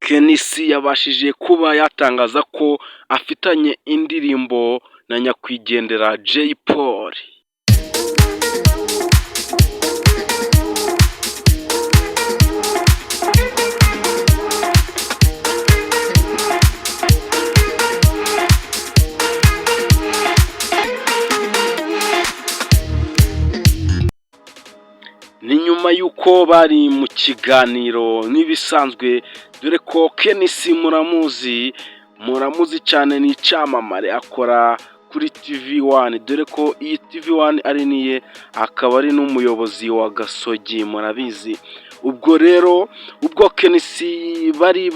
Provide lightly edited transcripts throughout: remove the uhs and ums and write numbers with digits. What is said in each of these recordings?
KNC yabashije kuba yatangaza ko afitanye indirimbo na nyakwigendera Jay Polly. Ni nyuma y'uko bari mu kiganiro nk'ibisanzwe, dore ko KNC muramuzi, muramuzi cyane, ni icyamamare, akora kuri TV One, dore ko iyi TV One ari niye, akaba ari n'umuyobozi wa Gasogi, murabizi. Ubwo rero ubwo KNC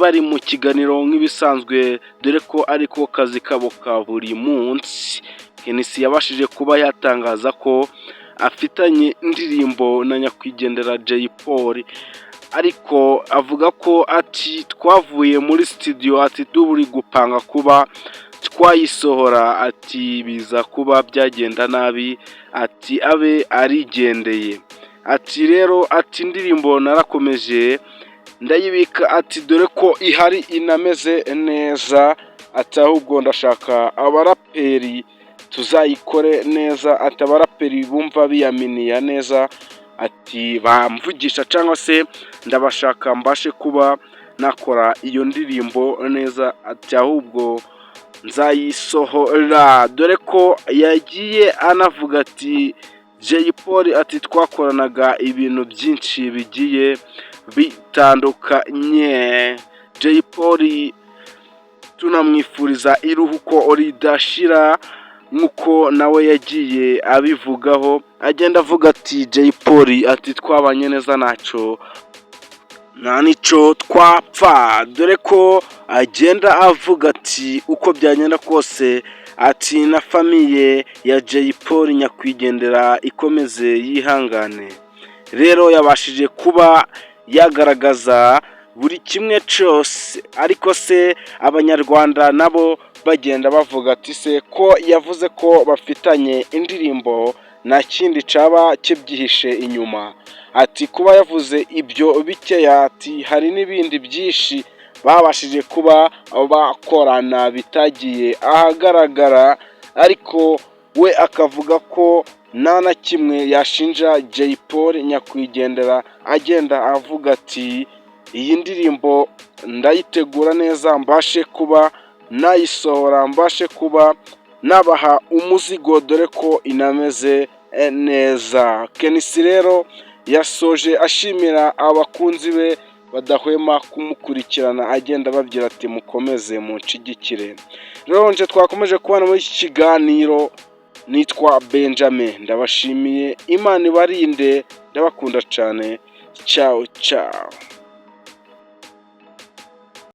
bari mu kiganiro nk'ibisanzwe, dore ko ariko kazi kabo ka buri munsi, KNC yabashije kuba yatangaza ko afitanye indirimbo na nyakwigendera Jay Polly, ariko avuga ko ati twavuye muri studio, ati turi gupanga kuba twayisohora, ati biza kuba byagenda nabi, ati abe arigendeye. Ati rero, ati indirimbo narakomeje ndayibika, ati dore ko ihari inameze neza, ati ahubwo ndashaka abaraperi tuzayikore neza, ati abaraperi bumva biyaminiya neza, ati bamvugisha cyangwa se ndabashaka mbashe kuba nakora iyo ndirimbo neza, ati ahubwo nzayisohora, dore ko yagiye anavuga ati Jay Polly, ati twakoranaga ibintu byinshi bigiye bitandukanye. Jay Polly tunamwifuriza iruhuko ridashira, nk'uko nawe yagiye abivugaho, agenda avuga ati Jay Polly, ati twabanye neza, ntacyo nta n'icyo twapfa, dore ko agenda avuga ati uko byagenda kose, ati na famille ya Jay Polly nyakwigendera ikomeze yihangane. Rero yabashije kuba yagaragaza buri kimwe cyose, ariko se Abanyarwanda nabo bagenda bavuga ati se ko yavuze ko bafitanye indirimbo, nta kindi cyaba kibyihishe inyuma? Ati kuba yavuze ibyo bikeya, ati hari n'ibindi byinshi babashije kuba bakorana bitagiye ahagaragara, ariko we akavuga ko nta na kimwe yashinja Jay Polly nyakwigendera, agenda avuga ati iyi ndirimbo ndayitegura neza mbashe kuba nayisohora, mbashe kuba nabaha umuzigo, dore ko inameze neza. KNC rero yasoje ashimira abakunzi be badahwema kumukurikirana, agenda ababwira ati mukomeze munshigikire. Rero nje twakomeje kubana muri iki kiganiro, nitwa Benjamin, ndabashimiye, Imana ibarinde, ndabakunda cyane, ciao ciao.